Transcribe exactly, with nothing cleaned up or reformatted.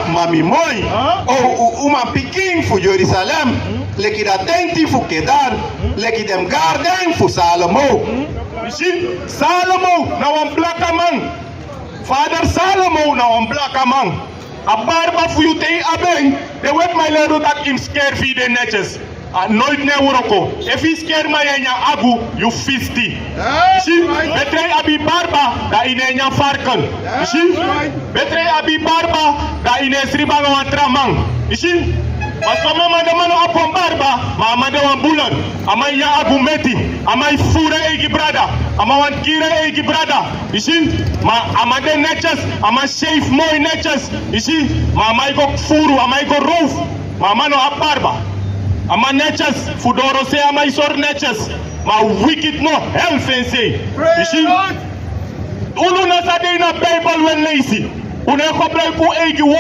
Mami moi, o u uman pikin fu Jerusalem, leki da tenti fu Kedar, leki den garden fu Salomo. Yu si, Salomo na wan blakaman. Vader Salomo na wan blakaman. A barba fu yu te yu abi en, den wetiman e lei yu taki yu mus keri fu yu de netjes. A noiti no e wroko. Efu yu skeri man, yu e nyan agu, yu fisti. Yu si, betre yu abi barba dan yu no e nyan farken. Yu si, betre yu abi barba dan yu no e sribi nanga wan tra man. Yu si, ma son man, den man no abi wan barba, ma a man de wan buler. A man e nyan agu meti. A man e furu en eigi brada. A man wani kiri en eigi brada. Yu si, ma a man de netjes. A man shave moi netjes. Yu si, ma a man e go furu, a man e go rowfu. Ma a man no abi barba. A man netjes, fu doro sei a man e sori netjes. Ma wikiti no help en sei. Yu si, unu no sa de ini a Bijbel, wi e leisi. Unu e gebruiki un eigi